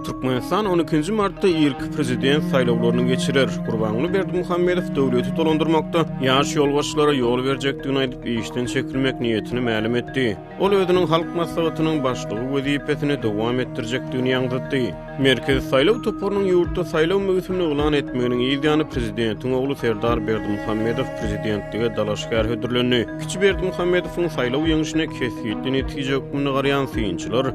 Türkmenistan 12-nji martda irki prezident saýlawlaryny geçirer. Gurbanguly Berdimuhamedow döwleti dolandyrmakda ýaş ýolbaşçylara ýol berjekdigini aýdyp, işden çekilmek niýetini mälim etdi. Ol özüniň Halk Maslahatynyň başlygy wezipesini dowam etdirjekdigini ýaňzytdy. Merkezi saýlaw toparynyň ýurtda saýlaw möwsümini yglan etmeginiň yz ýany prezidentiň ogly Serdar Berdimuhamedow prezidentlige dalaşgär hödürlendi. Kiçi Berdimuhamedowyň saýlaw ýeňşine kesgitli netije hökmünde garaýan synçylar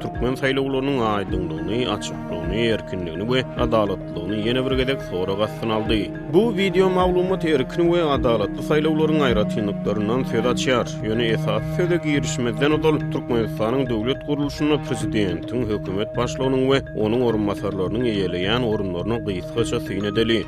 türkmen saýlawlarynyň aýdyňlygyny, açyklygyny, erkinligini we adalatlylygyny ýene bir gezek sorag astyna aldy. Bu wideo maglumat erkin we adalatly saýlawlaryň aýratynlyklaryndan söz açýar. Ýöne esasy söze girişmezden ozal Türkmenistanyň döwlet gurluşynda prezidentiň, hökümet başlygynyň we onuň orunbasarlarynyň eýeleýän orunlaryna gysgaça syn edeli.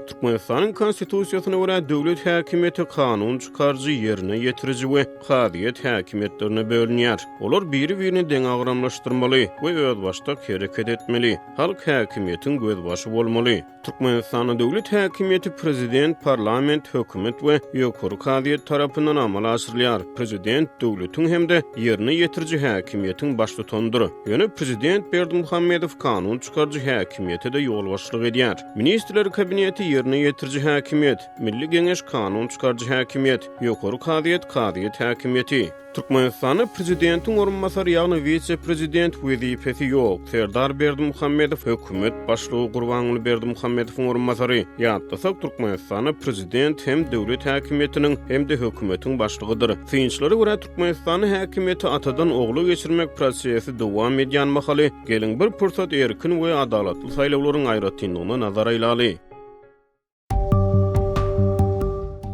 Türkmenistanyň Konstitusiýasyna görä, döwlet häkimiýeti kanun çykaryjy, ýerine ýetiriji we kazyýet häkimiýetlerine bölünýär. Olar biri-birini deňagramlaşdyrmaly we özbaşdak hereket etmeli. Halk häkimiýetiň gözbaşy bolmaly. Türkmenistanda döwlet häkimiýeti prezident, parlament, hökümet we ýokary kazyýet tarapyndan amala aşyrylýar. Prezident döwletiň hem-de ýerine ýetiriji häkimiýetiň baştutanydyr. Ýöne prezident Berdimuhamedow kanun çykaryjy häkimiýete-de ýolbaşçylyk edýär. Ministrler Kabineti ýerine ýetiriji häkimiýet, Milli Geňeş kanun çykaryjy häkimiýet, Ýokary kazyýet kazyýet häkimiýeti. Türkmenistanda prezidentiň orunbasary, ýagny wise-prezident wezipesi ýok. Serdar Berdimuhamedow hökümet başlygy Gurbanguly Berdimuhamedowyň orunbasary. Ýatlasak, Türkmenistanda prezident hem döwlet häkimiýetiniň, hem-de hökümetiň başlygydyr. Synçylara görä, Türkmenistanda häkimiýeti atadan ogla geçirmek prosesi dowam edýän mahaly, geliň bir pursat erkin we adalatly saýlawlaryň aýratynlygyna nazar aýlaly.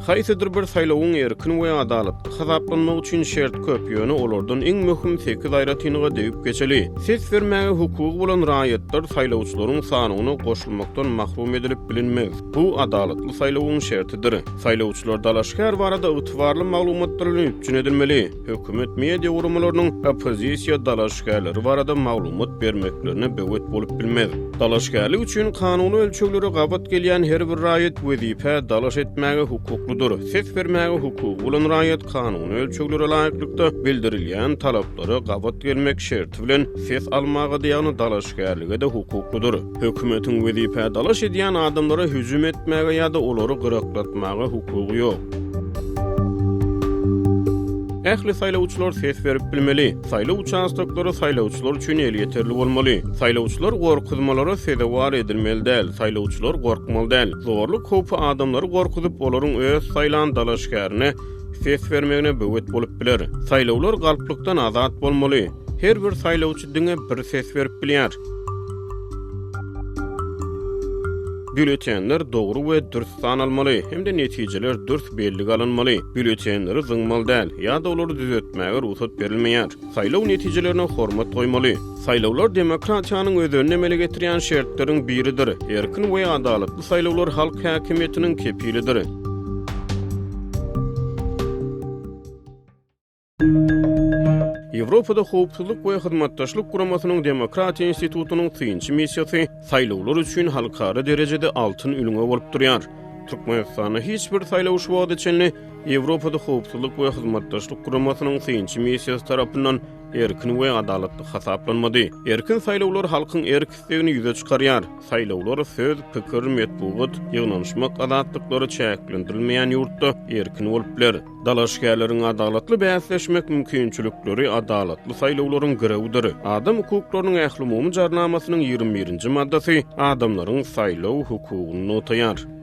Haýsydyr bir saýlawyň erkin we adalatly hasaplanmagy üçin şert köp, ýöne olardan iň möhüm sekiz aýratynlyga degip geçeli. Ses bermäge hukugy bolan raýatlar saýlawçylaryň sanyna goşulmakdan mahrum edilip bilinmez. Bu adalatly saýlawyň şertidir. Saýlawçylar dalaşgär barada ygtybarly maglumatlar bilen üpjün edilmeli. Hökümet media guramalarynyň oppozisiýa dalaşgärleri barada maglumat bermeklerine böwet bolup bilmez. Dalaşgärlik üçin kanuny ölçeglere gabat gelýän her bir raýat wezipä dalaş etmäge hukuklydyr. Ses bermäge hukugy bolan raýat kanuny ölçeglere laýyklykda bildirilýän talaplara gabat gelmek şerti bilen ses almaga-da, ýagny dalaşgärlige-de hukuklydyr. Hökümetiň wezipä dalaş edýän adamlara hüjüm etmäge ýa-da olary gyraklatmaga hukugy ýok. Ähli saýlawçylar ses berip bilmeli. Saýlaw uçastoklary saýlawçylar üçin elýeterli bolmaly. Saýlawçylar gorkuzmalara sezewar edilmeli däl. Saýlawçylar gorkmaly däl. Zorluk howpy adamlary gorkuzyp, olaryň öz saýlan dalaşgärine ses bermegine böwet bolup biler. Saýlawlar galplykdan azat bolmaly. Her bir saýlawçy diňe bir ses berip bilýär. Býulletenler dogry we dürs sanalmaly hem-de netijeler dürs bellige alynmaly. Býulletenleri zyňmaly däl ýa-da olary düzetmäge rugsat berilmeýär. Saýlaw netijelerine hormat goýmaly. Saýlawlar demokratiýanyň özenini emele getirýän şertleriň biridir. Erkin we adalatly saýlawlar halk häkimiýetiniň kepilidir. Ýewropada Howpsuzlyk we Hyzmatdaşlyk Guramasynyň Demokratiýa institutynyň synçy missiýasy saýlawlar üçin halkara derejede altyn ülňe bolup durýar. Türkmenistanda hiç bir saýlaw şu wagta çenli Ýewropada Howpsuzlyk we Hyzmatdaşlyk Guramasynyň synçy missiýasy tarapyndan erkin we adalatly hasaplanmady. Erkin saýlawlar halkyň erk-islegini ýüze çykarýar. Saýlawlar söz, pikir, metbugat, ýygnanyşmak azatlyklary çäklendirilmeýän ýurtda erkin bolup biler. Dalaşgärleriň adalatly bäsleşmek mümkinçilikleri adalatly saýlawlaryň girewidir. Adam hukuklarynyň ählumumy jarnamasynyň 21-nji maddasy adamlaryň saýlaw hukugyny nygtaýar.